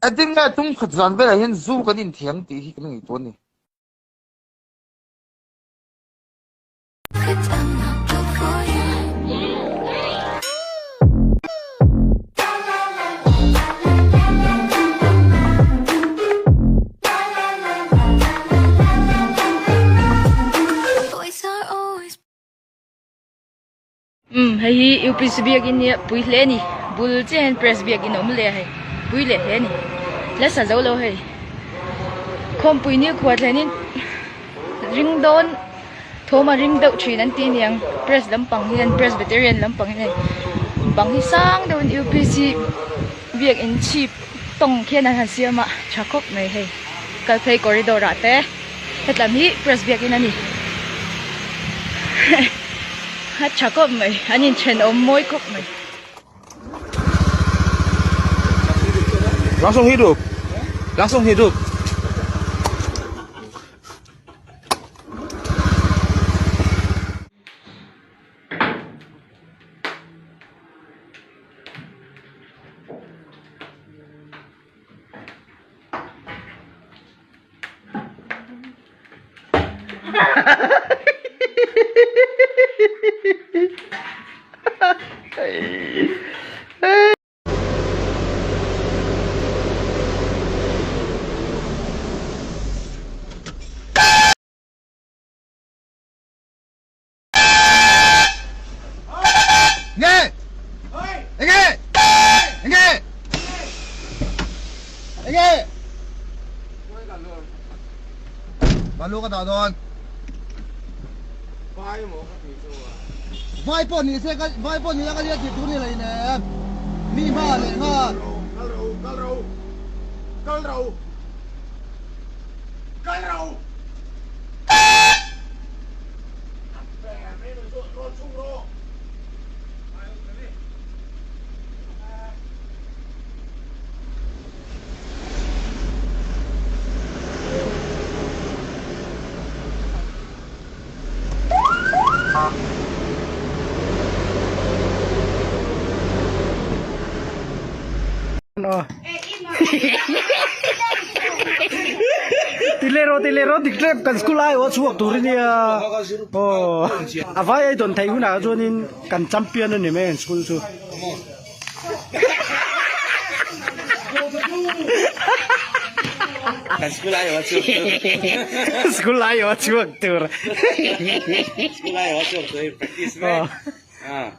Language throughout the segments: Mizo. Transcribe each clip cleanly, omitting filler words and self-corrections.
Engtin nge tum khat zan velah hian zu kan inthiam tih hi kan ngaihtuah a ni. Umm hei hi UPC biakin hi a pui hle a ni bul chiah hian press biakin a awm leh a hei pui leh hle a ni la sa zo lo hei khawmpui ni khuah thlenin ring dawn thawm a ring deuh thin an ti aniang press lampang hian presbyterian lampang hian hei bang hi sang deuhin UPC biakin chhip tawng khian an han siam a tha khawp mai hei kal phei corridor ah te. Hetlam hi press biakin a ni. A tha khawp mai, an inthenawm mawi khawp mai. Langsung hidup. Langsung hidup. Nge! Enge! Enge! Enge! Balu ka dah dawn. Vai maw ka ti chu a. Vai pawh ni se ka vai pawh ni la ka lia tih tur ni lei nen. Mi hma leh nghal. Kal ro kal ro kal ro kal ro. Tilero tilero dik tlem kan school ai aw chhuak tur ania aw a vai ai dawn theih hunah chuanin kan champion a ni mai an school chu. Kan school ai aw chhuak tur. School ai aw chhuak tur. School ai aw chhuak tur practice mek. Ah.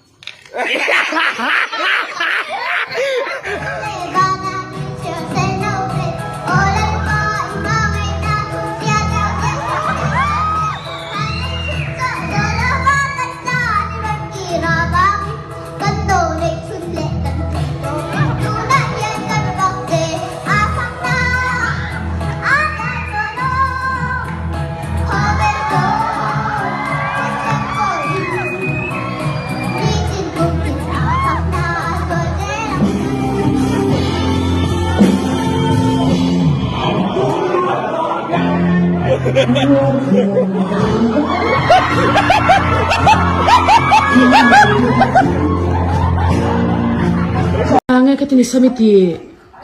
Nge ka tini samiti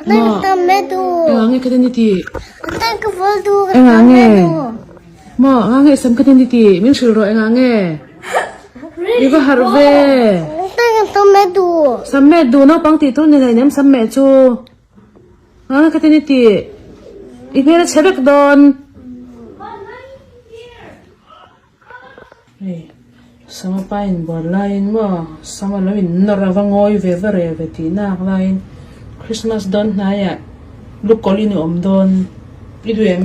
mo Enga nge ka tini ti Enga nge Mo nga nge sam ka tini ti min hril rawh enga nge I va harh ve Sam met duh naupang tih tur ni hleinem sam meh chu Nga nge ka tini ti I hmel a chhe vek dawn. Hei sama pa in bual laiin maw sama lo in nawr a va ngawi ve va reh ve tih nak laiin Christmas dawn hnaiah lukawlh in i awm dawn i duh em?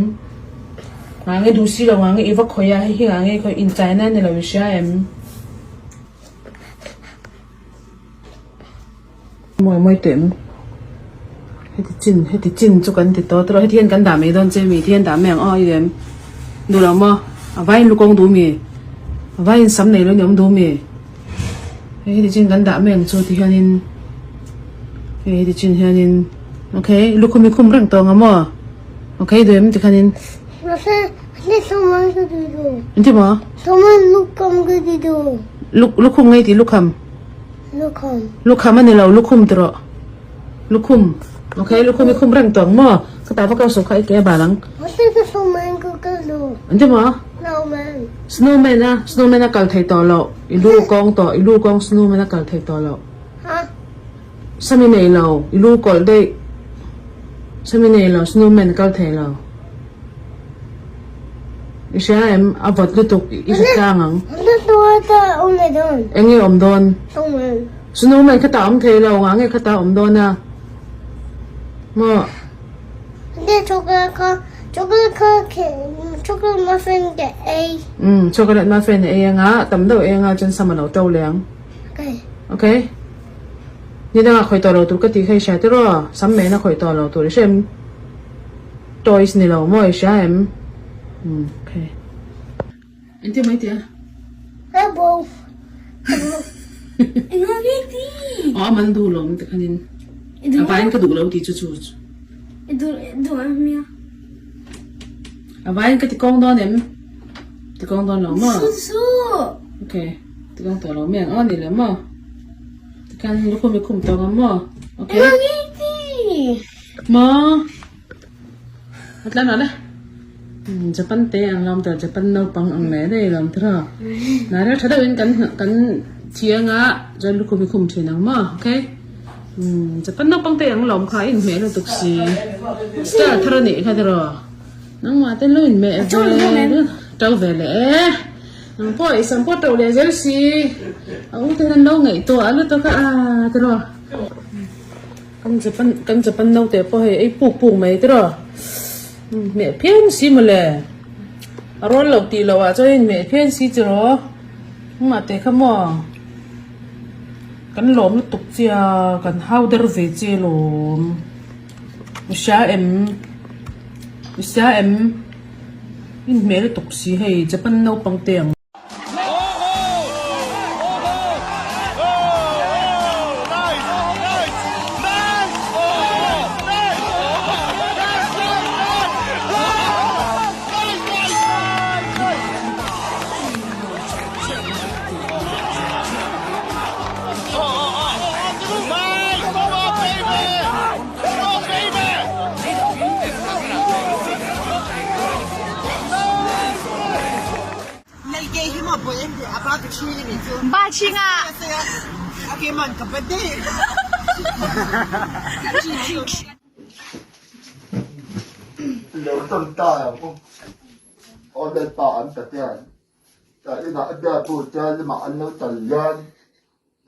Ngah nge duh si lo ngah nge i va khawih a hei hi ngah nge i khawih inchaina a ni lo i hria em? Mawi mawi teh em? Heti chin heti chin chu kan ti tawh tawh heti hian kan dah mai dawn che mi ti hian dah mai ang aw i lem duh lo maw a vaiin lukawng duh mi a vaiin sam nei lo ni awm duh mi hei heti chin kan dah mai ang chu ti hianin hei heti chin hianin okay lukhum i khum reng tawh ang maw okay duh em ti khanin Engti maw? Lukhum ngei tih lukham. Lukham. Lukham a ni lo, lukhum ti rawh. Lukhum. Ok, lukhum i khum reng tawh ang maw? Ka ta va kal suh kha i ke a bal ang. An ti maw? Snowman a, snowman a kal thei tawh loh. I lu kawng tawh, i lu kawng snowman a kal thei tawh loh. Sami nei lo, i lu kawlh daih. Sami nei lo, snowman a kal thei lo. I hria em? A vawt lutuk, i hre tlang ang. Eng nge awm dawn? Snowman kha ta awm thei lo, ngah nge kha ta awm dawn a? Maw? Umm, chocolate muffin a ei anga, tam deuh ei anga chuan sam a lo to leh ang. Okay. Ni dangah khawih tawh lo tur ka tih kha i hria tiraw? Sam mehna khawih tawh lo tur i hria em? Toys ni lo maw i hria em? Umm, okay. Engtin mai tih a? Aw a man duh lo te khanin a vaiin ka duh lo tih chu chu a vaiin ka ti kawng dawn em? Ti kawng dawn lo maw? Okay ti kawng tawh lo mai ang aw ni le maw? Tikhan lukhum i khum tawh ang maw? Okay maw? A tlan ah le Japan te ang lawm tawh Japan naupang ang leh daih lawm tawh a hnai reuh tha deuh in kan kan thiang a chuan lukhum hi khum thin ang maw okay Japan naupang te ang lawm kha a inhmeh lutuk si star thar a nih kha tiraw nangmah te lo inhmeh ve to ve leh e nang pawh i sam pawh to leh zel si a u te hian an lo ngaihtuah lutuk a tiraw. Kan Japan kan Japan naute pawh hei ei puk puk mai tiraw hmeh phian si mawle a rawl lo tih loh ah chuan hmeh phian si tiraw engmah teh kha maw kan lawm lutuk chia kan hau der ve che lawm i hria em i hria em inhmeh lutuk si hei Japan naupang te ang. Ba ching ah. Lo tawn ta ang u. Aw Lalpa an ta tian. Ta inah a biatu che limah an lo tal lian.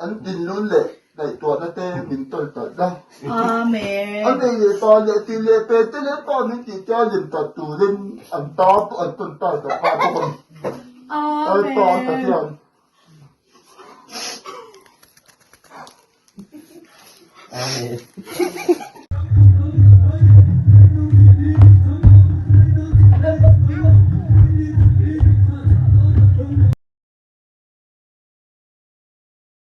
An thinlung leh ngaihtuahna te min tawn talh a. Amen. A nei leh pa leh ti leh pe te leh pa min tih te a lem talh turin an ta pawh an tawn tai talh nghal bawk a ni. Amen. Lalpa Pathian. Amen.